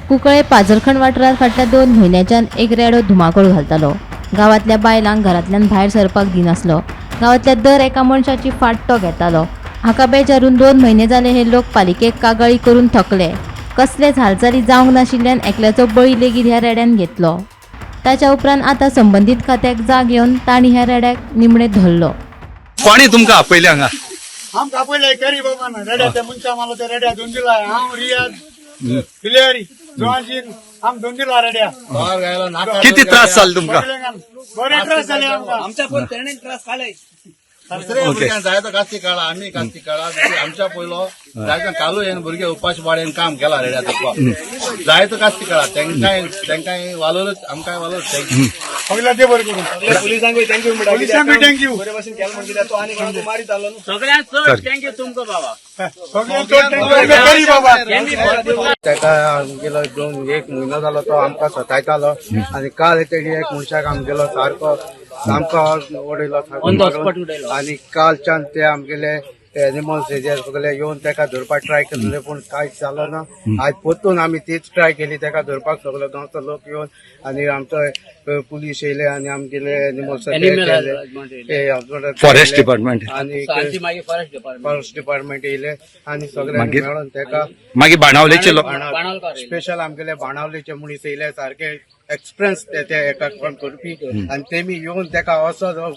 कुंकळे पाजरखण वाठारांत फाटल्या 2 म्हयन्याच्यान एक रेडो धुमाकूळ घालतालो. गांवांतल्या बायलांक घरांतल्यान भायर सरपाक दिनासलो. गांवांतल्या दर एका मनशाची फाट तो घेतालो. हाका बेजारून 2 म्हयने जाले हे लोक पालिकेक कागाळी करून थकले. कसलेच हालचाली जावंक नाशिल्ल्यान एकल्याचो बळी लेगीत ह्या रेड्यान घेतलो. ताच्या उपरांत आतां संबंदीत खात्याक जाग येवन तांणी ह्या रेड्याक निमणे धरलो. कोणी तुमकां आपयले हांगा? आमकां आपयले करी बाबा ना रेड्या त्या मनशा मारलो त्या रेड्या दोन दिला. हांव रियाज फिलेरी जोवानशीन आम दोन दिला रेड्या. किती त्रास जाले तुमकां? बरे त्रास जाले आमकां. आमच्या पण तेणे त्रास काडले. दुसरे भुरग्यांक जायतो कास्ती काळा, आमी कास्ती काळा. आमच्या पयलो जायतो कालू येन भुरगे उपाशी वाड्यान काम केला रेड्या तुका जायतो कास्ती काळा. तेंकाय तेंकाय वालोरच, आमकांय वालोर. सगळ्या ते बरें करून पोलिसांकूय thank you म्हणटा. पोलिसांकूय thank you. बरे भाशेन केलें म्हणटा कित्याक तो आनी कोणाक मारीत आलो न्हू. सगळ्यांत चड thank you तुमकां बाबा. सगळ्यांक चड thank you करी बाबा. ताका आमगेलो दोन एक म्हयनो जालो तो आमकां सतायतालो आनी काल तेणी एक मनशाक आमगेलो सारको सामको उडयलो सारको मारून. आनी कालच्यान ते आमगेले एनिमल्स हेजे सगळे येवन ताका धरपाक ट्राय केल्ले, पूण कांयच जालो ना. आयज परतून आमी तीच ट्राय केली ताका धरपाक. सगलो गांवचो लोक येवन आनी आमचो पुलीस येयले आनी आमगेले एनिमल्स फॉरेस्ट डिपार्टमेंट. आनी सांजची मागीर फॉरेस्ट डिपार्टमेंट. फॉरेस्ट डिपार्टमेंट येयले आनी सगळे मागीर? मेळोन ताका मागीर बाणावलेचे लोक. बाणावलकार येयले. स्पेशल आमगेले बाणावलेचे मनीस येयले, सारके एक्सपिरियन्स ते ते एका काम करपी. आनी तेमी येवन तेका असो जो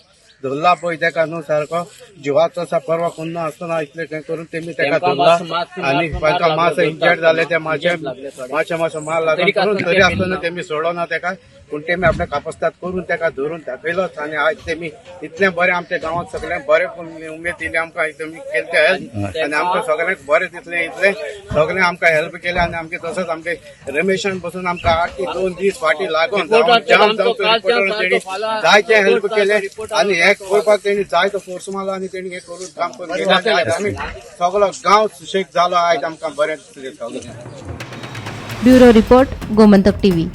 धरला पळय तेका न्हू सारको जिवाचो असा पर्वा कोन्ना आसतना इतले तें करून तेमी तेका तेमकां धरला. मातसो- मातसो आनी मार तांकां लागलो, मातसो इंजर्ड जाले ते मातशे इंजर्ड लागले थोडे. मातशे मातशे मार लागलो तरी करून आसतना तरी ते आसतना तेमी सोडना तेका, पूण तेमी आपल्या कापस्ताद करून तेका धरून दाखयलोच. आनी आयज तेमी इतलें बरें आमच्या गांवांत सगळ्यांक बरें उमेद दिली आमकां. तेमी केलें ते हेल्प आनी आमकां सगळ्यांक बरें दिसलें. इतलें सगळें आमकां हेल्प केलें. आनी आमगे तसोच आमगे रमेशान बसून आमकां 8 ते 2 दीस फाटीं लागून रिपोर्टार जाम आमचो जावचो कालच्यान रिपोर्टर तेणी सारको फाल्यां जायते हेल्प रिपोर्ट केले रिपोर्ट आनी हें करपाक तेणी जायतो फोर्स मारलो आनी तेणी हें करून काम करून गेलें. आनी आयज आमी सगलो गांव सुशेग जालो. आयज आमकां बरें दिसलें सगळें. Bureau report, Gomantak TV.